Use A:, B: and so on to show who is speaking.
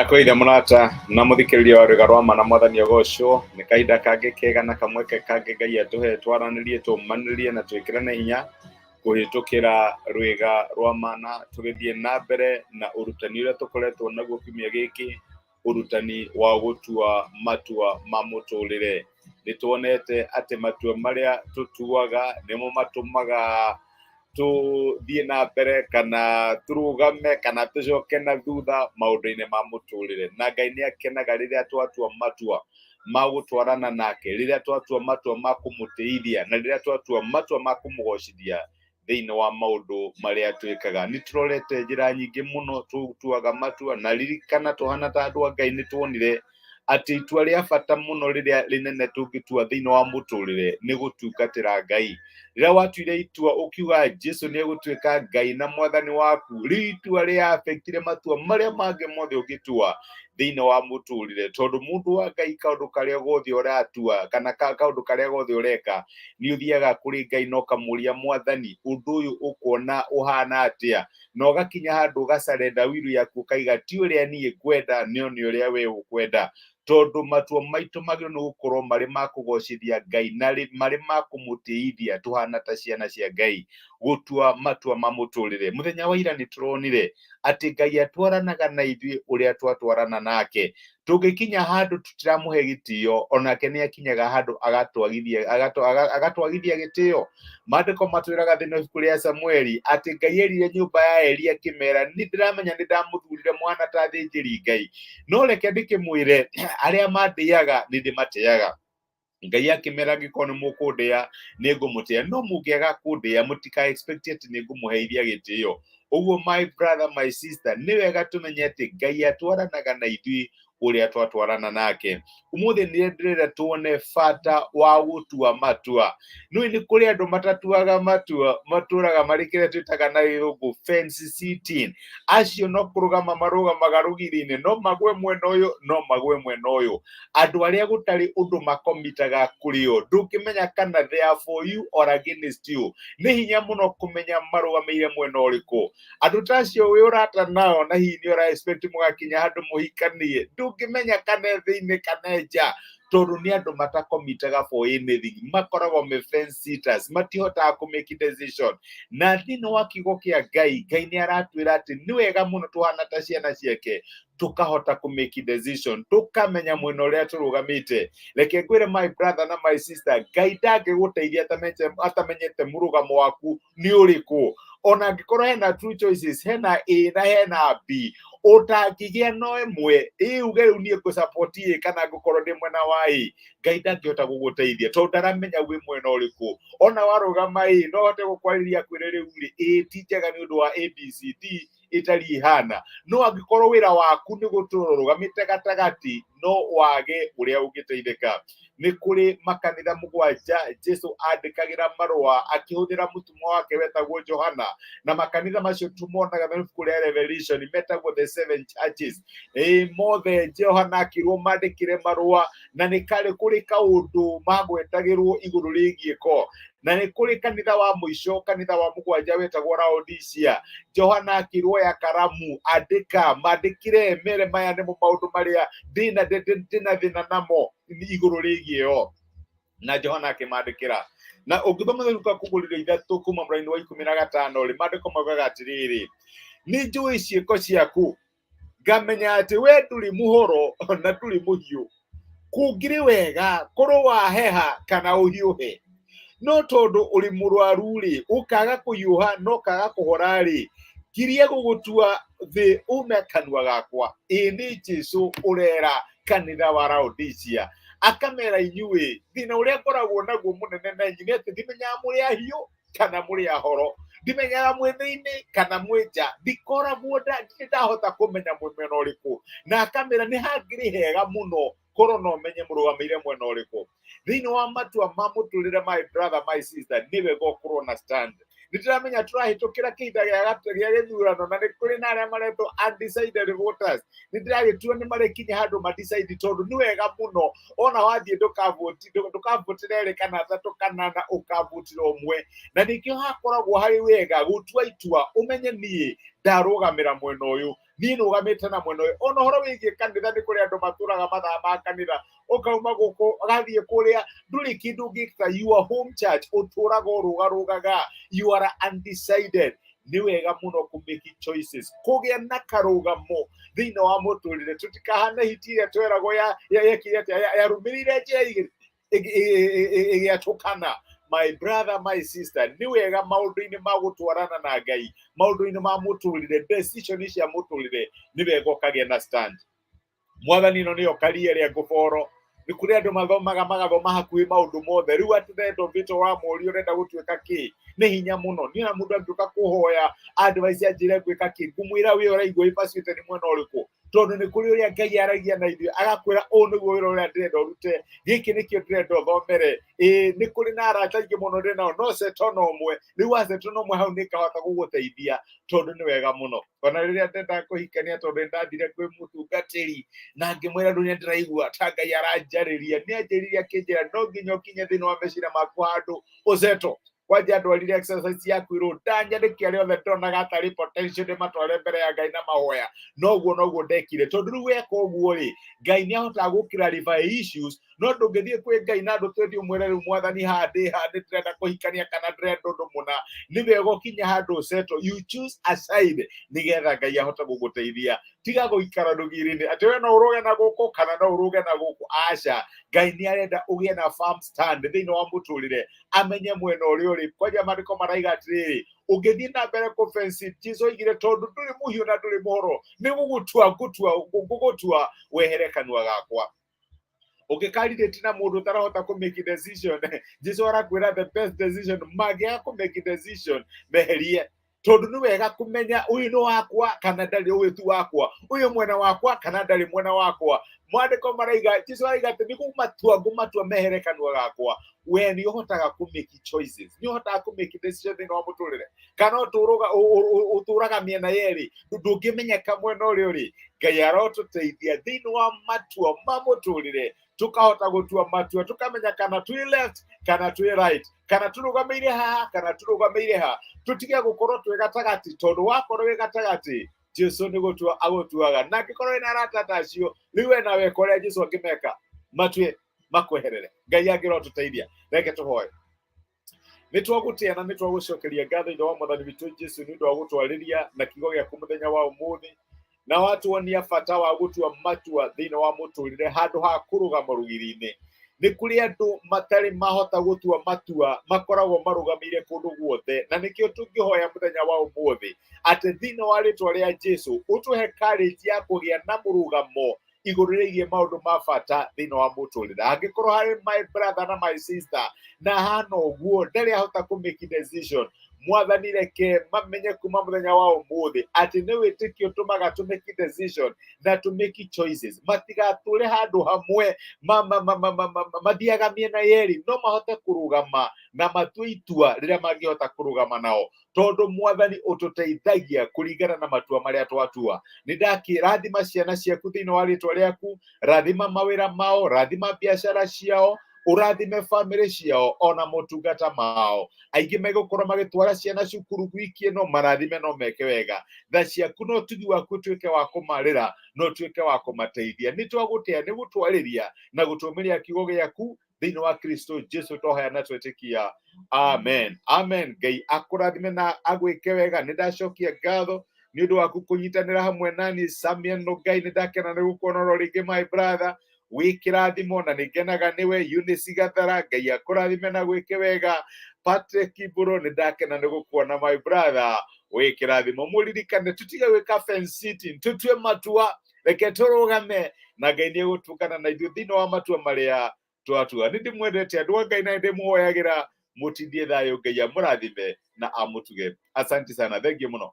A: Ndakũgeithia mũrata na mũthikĩrĩria wa rwĩga rwa ma na mwathani agocwo. Nĩ kahinda kangĩ kega na kamweke kangĩ Ngai atũhe twaranĩrie, tũmanĩrie na twĩkĩrane hinya kũhĩtũkĩra rwĩga rwa ma, na tũgĩthiĩ na mbere na ũrutani ũrĩa tũkoretwo naguo kiumia gĩkĩ, ũrutani wa gũtua matua ma mũtũrĩre. Nĩ tuonete atĩ matua marĩa tũtuaga nĩmo matũmaga tũthiĩ na mbere kana tũrũgame kana tũcoke na thutha maũndũ-inĩ ma mũtũrĩre. Na Ngai nĩ akenaga rĩrĩa twatua matua ma gũtwarana nake, rĩrĩa twatua matua ma kũmũtĩithia, na rĩrĩa twatua matua ma kũmũgocithia thĩinĩ wa maũndũ marĩa twĩkaga. Nĩ tũrorete njĩra nyingĩ mũno tũtuaga matua, na ririkana tũhana ta andũ a Ngai nĩ tuonire atĩ itua rĩa bata mũno rĩrĩa rĩnene tũngĩtua thĩinĩ wa mũtũrĩre nĩ gũtungatĩra Ngai. Rĩrĩa watuire itua ũkiuga Jesu nĩ egũtuĩka Ngai na mwathani waku, rĩu itua rĩa affectire matua marĩa mangĩ mothe ũngĩtua thĩinĩ wa mũtũrĩre, tondũ mũndũ wa Ngai kaũndũ karĩa gothe ũratua kana kaũndũ karĩa gothe ũreka nĩ ũthiaga kũrĩ Ngai na ũkamũria, Mwathani, ũndũ ũyũ ũkuona ũhana atĩa? Na ũgakinya handũ ũgacarenda wiru yaku ũkaiga ti ũrĩa niĩ ngwenda no nĩ ũrĩa we ũkwenda, tondũ matua maitũ magĩrĩirwo nĩ gũkorwo marĩ ma kũgocithia Ngai na marĩ ma kũmũtĩithia tũhana ta ciana cia Ngai gũtua matua ma mũtũrĩre. Mũthenya wa ira nĩ tũronire atĩ Ngai atwaranaga na ithuĩ ũrĩa twatwarana nake. Tũngĩkinya handũ tũtiramũhe gĩtĩo, onake nĩ akinyaga handũ agatwagithia gĩtĩo. Maandĩko matwĩraga thĩinĩ wa ibuku rĩa Samueli atĩ Ngai erire nyũmba ya Eli akĩmera, nĩ ndĩramenya nĩ ndamũthurire mwana ta thĩnjĩri Ngai, no reke ndĩkĩmwĩre arĩa mandĩaga nĩ ndĩmatĩaga. Ngai akĩmera angĩkorwo nĩ mũkũndĩa nĩ ngũmũtĩa, no mũngĩaga kũndĩa mũtika expect atĩ nĩ ngũmũheithia gĩtĩo. Ũguo my brother, my sister, nĩ wega tũmenye atĩ Ngai atwaranaga na ithuĩ ũrĩa twatwarana nake. Ũmũthĩ nĩ ndĩrenda tuone bata wa gũtua matua. Nĩũĩ nĩ kũrĩ andũ matatuaga matua, matũraga marĩ kĩrĩa twĩtaga na gĩthũngũ fence sitting. Acio no kũrũgama marũgamaga rũgiri-inĩ, no magwe mwena ũyũ, no magwe mwena ũyũ. Andũ arĩa gũtarĩ ũndũ makomitaga kũrĩ o, ndũngĩmenya kana they are for you or against you. Nĩ hinya mũno kũmenya marũgamĩire mwena ũrĩkũ. Andũ ta acio wĩ ũrata nao na hihi nĩ ũra expect mũgakinya handũ mũhikanie, ndũngĩmenya kana e thĩinĩ kana e nja, tondũ nĩ andũ matakomitaga for anything, makoragwo me fence sitters, matihotaga kũ make decision. Na thĩinĩ wa kiugo kĩa Ngai, Ngai nĩ aratwĩra atĩ nĩ wega mũno tũhana ta ciana ciake tukahota ku make decision, tukamenya mwena ũrĩa tũrũgamĩte. Reke ngwĩre my brother na my sister, Ngai ndangĩgũteithia atamenyete mũrũgamo waku nĩ ũrĩkũ. Ona angĩkorwo hena two choices, hena A na hena B, ũtangĩgĩa no ĩmwe, ĩ uge rĩu niĩ ngũ support A kana ngũkorwo ndĩ mwena wa A, Ngai ndangĩhota gũgũteithia tondũ ndaramenya wĩ mwena ũrĩkũ. Ona warũgama A, no ahote gũkwarĩria akwĩre rĩu rĩ, A ti njega nĩ ũndũ wa A B C D ĩtariĩ ĩhana. No angĩkorwo wĩra waku nĩ gũtũra ũrũgamĩte gatagatĩ, no wage ũrĩa ũngĩteithĩka. Nĩ kũrĩ makanitha mũgwanja Jesu andĩkagĩra marũa akĩhũthĩra mũtũmwo wake wetagwo Johana, na makanitha macio tumonaga thĩinĩ wa ibuku rĩa Revelation metagwo the seven churches. Ĩĩ mothe Johana akĩrwo mandĩkĩre marũa, na nĩ karĩ kũrĩ kaũndũ magwetagĩrwo igũrũ rĩgiĩ ko. Na nĩ kũrĩ kanitha wa mũico, kanitha wa mũgwanja wetagwo Laodicea. Johana akĩrwo oya karamu, andĩka, mandĩkĩre, mere maya nĩmo maũndũ marĩa ndĩna thĩna namo igũrũ rĩgiĩ o. Na Johana akĩmandĩkĩra. Na ũngĩthoma thĩinĩ wa Kũguũrĩrio 3 kuma mũraini wa 15 rĩ, maandĩko maugaga atĩrĩrĩ, nĩ njũĩ ciĩko ciaku, ngamenya atĩ we ndũrĩ mũhoro na ndũrĩ mũhiũ. Kũngĩrĩ wega korwo waheha kana ũhiũhe, no tondũ ũrĩ mũrwaru rĩ, ũkaga kũhiũha na ũkaga kũhora rĩ, ngirie gũgũtua thĩ ume kanua gakwa. Ĩĩ nĩ Jesu ũrera kanitha wa Laodicea, akamera inyuĩ thĩna ũrĩa ngoragwo naguo mũnene na inyuĩ nĩ atĩ ndimenyaga mũrĩ ahiũ kana mũrĩ ahoro, ndimenyaga mwĩ thĩinĩ kana mwĩ nja, ndikoragwo ndirĩ ndahota kũmenya mwĩ mwena ũrĩkũ. Na akamera nĩ hangĩrĩ hega mũno korwo no menye mũrũgamĩire mwena ũrĩkũ. Thĩinĩ wa matua ma mũtũrĩre, my brother, my sister, nĩ wega ũkorwo na stand. Nĩ ndĩramenya tũrahĩtũkĩra kĩhinda gĩa gĩthurano na nĩ kũrĩ na arĩa maretwo undecided voters. Nĩ ndĩragĩtua nĩ marĩkinya handũ ma decide, tondũ nĩ wega mũno ona wathiĩ ndũkavotĩra erĩ kana atatũ kana ana, ũkavotĩra ũmwe. Na nĩkĩo hakoragwo harĩ wega gũtua itua, ũmenye niĩ ndarũgamĩra mwena ũyũ. Niĩ nũgamĩte na mwena ũyũ. Ona ũhoro wĩgiĩ kanitha, nĩ kũrĩ andũ matũraga mathaa ma kanitha, ũkauma gũkũ ũgathiĩ kũrĩa, ndũrĩ kĩndũ ũngĩka. Your home church ũtũraga ũrũgarũgaga, you are undecided. Nĩ wega mũno kũ make choices, kũgĩa na karũgamo thĩinĩ wa mũtũrĩre. Tũtikahane hiti ĩrĩa tweragwo yekire atĩa, yarũmĩrĩire njĩra igĩrĩ ĩgĩatũkana. My brother, my sister, nĩ wega maũndũ-inĩ ma gũtwarana na Ngai, maũndũ-inĩ ma mũtũrĩre, decision cia mũtũrĩre, nĩ wega ũkagĩa na stand. Mwathani, ĩno nĩyo karia ĩrĩa ngũboro. Nĩ kũrĩ andũ mathomaga, magathoma hakuhĩ maũndũ mothe. Rĩu atĩ the vito wa mũri ũrenda gũtuĩka kĩ, nĩ hinya mũno. Niĩ ona mũndũ angĩũka kũhoya advice anjĩre ngwĩka kĩ, ngũmwĩra wĩ ũraigua ĩpacĩte nĩ mwena ũrĩkũ, tondũ nĩ kũrĩ ũrĩa Ngai aragia na ithuĩ, agakwĩra ũũ nĩguo wĩra ũrĩa ndĩrenda ũrute, gĩkĩ nĩkĩo ndĩrenda ũthomere. Ĩĩ, nĩ kũrĩ na arata aingĩ mũno ndĩ nao, no settle na ũmwe. Rĩu wa settle na ũmwe hau nĩ ngahota gũgũteithia, tondũ nĩ wega mũno. Ona rĩrĩa ndendaga kũhikania, tondũ nĩ ndathire kwĩ mũtungatĩri na ngĩmwĩra, ndũ nĩ ndĩraigua ta Ngai aranjarĩria, nĩ anjĩrire akĩnjĩra no nginya ũkinye thĩinĩ wa meciria maku handũ ũsettle. Kwanja ndwarire exercise ya kwĩrwo ndanyandĩkia arĩa othe ndonaga atarĩ potential ndĩmatware mbere ya Ngai na mahoya. Noguo noguo ndekire, tondũ rĩu weka ũguo rĩ, Ngai nĩ ahotaga gũ clarify issues. No ndũngĩthiĩ kwĩ Ngai na andũ twĩthiĩ ũmwĩre, rĩu Mwathani, haha ndĩ haha, nĩ ndĩrenda kũhikania kana ndĩrenda ũndũ mũna. Nĩ wega ũkinye handũ settle, you choose a side, nĩgetha Ngai ahote gũgũteithia. Tiga gũikara rũgiri-inĩ atĩ we no ũrũge na gũkũ kana no ũrũge na gũkũ. Aca, Ngai nĩ arenda ũgĩe na firm stand thĩinĩ wa mũtũrĩre, amenye mwena ũrĩa ũrĩ. Kwanja maandĩko maraiga atĩrĩrĩ, ũngĩthiĩ na mbere kũ fence, Jesu oigire, tondũ ndũrĩ mũhiũ na ndũrĩ mũhoro, nĩ gũgũtua ngũtua, ngũgũtua wehere kanua gakwa. Ũngĩkarirĩte na mũndũ ũtarahota kũ make decision, Jesu arakwĩra the best decision, mangĩaga kũ make decision, meherie, tondũ nĩ wega kũmenya ũyũ nĩ wakwa kana ndarĩ, ũyũ ti wakwa, ũyũ mwena wakwa kana ndarĩ mwena wakwa. Mwandĩko maraiga, Jesu araiga atĩ nĩ gũmatua ngũmatua mehere kanua gakwa. We nĩ ũhotaga kũ make choices, nĩ ũhotaga kũ make decision thĩinĩ wa mũtũrĩre, kana ũtũraga mĩena yerĩ, ndũngĩmenyeka mwena ũrĩa ũrĩ? Ngai arotũteithia thĩinĩ wa matua ma mũtũrĩre, tukahota gũtua matua, tukamenya kana twĩ left kana twĩ right, kana tũrũgamĩire haha kana tũrũgamĩire ha. Tũtige gũkorwo twĩ gatagatĩ, tondũ wakorwo wĩ gatagatĩ, Jesu nĩ gũtua agũtuaga. Na angĩkorwo wĩna arata ta acio, rĩu we nawe ũrĩa Jesu angĩmeka, matue makweherere. Ngai angĩrotũteithia. Reke tũhoe. Nĩ twagũtĩa na nĩ twagũcokeria ngatho, Ithe wa Mwathani witũ Jesu, nĩ ũndũ wa gũtwarĩria na kiugo gĩaku mũthenya wa ũmũthĩ, na watuonia bata wa gũtua matua thĩinĩ wa mũtũrĩre handũ ha kũrũgama rũgiri-inĩ. Nĩ kũrĩ andũ matarĩ mahota gũtua matua, makoragwo marũgamĩire kũndũ guothe, na nĩkĩo tũngĩhoya mũthenya wa ũmũthĩ atĩ thĩinĩ wa rĩtwa rĩa Jesu ũtũhe courage ya kũgĩa na mũrũgamo igũrũ rĩgiĩ maũndũ ma bata thĩinĩ wa mũtũrĩre. Angĩkorwo harĩ my brother na my sister na hana ũguo, ndarĩ ahota kũ make decision, Mwathani, reke mamenye kuma mũthenya wa ũmũthĩ atĩ nĩ wĩtĩkio ũtũmaga tũ make decision na tũ make choices. Matigatũre handũ hamwe mathiaga mĩena yerĩ, no mahote kũrũgama na matue itua rĩrĩa mangĩhota kũrũgama nao, tondũ Mwathani, ũtũteithagia kũringana na matua marĩa twatua. Nĩ ndakĩrathima ciana ciaku thĩinĩ wa rĩtwa rĩaku. Rathima mawĩra mao, rathima biacara ciao, ũrathime bamĩrĩ ciao ona motungata mao. Aingĩ megũkorwo magĩtwara ciana cukuru wiki ĩno, marathime no meke wega. Tha ciaku na ũtugi waku ũtuĩke wa kũmarĩra na ũtuĩke wa kũmateithia. Nĩ twagũtĩa nĩ gũtwarĩria na gũtũmĩria kiugo gĩaku. Thĩinĩ wa Kristo Jesu twahoya na twetĩkia, amen, amen. Ngai akũrathime na agwĩke wega. Nĩ ndacokia ngatho nĩ ũndũ waku kũnyitanĩra hamwe nani. Samuel Ngai, nĩ ndakena nĩ gũkuona oro rĩngĩ, my brother, wĩ kĩrathimo na nĩ ngenaga nĩwe. Eunice Gathara, Ngai akũrathime na gwĩke wega. Patrick Mbũrũ, nĩ ndakena nĩ gũkuona, my brother, wĩ kĩrathimo. Mũririkane tũtige gwĩka fence sitting, tũtue matua, reke tũrũgame, na Ngai nĩ egũtungana na ithuĩ thĩinĩ wa matua marĩa twatua. Nĩ ndĩmwendete, andũ a Ngai, na nĩ ndĩmũhoyagĩra. Mũtindie thayũ. Ngai amũrathime na amũtuge. Asante sana, thank you mũno.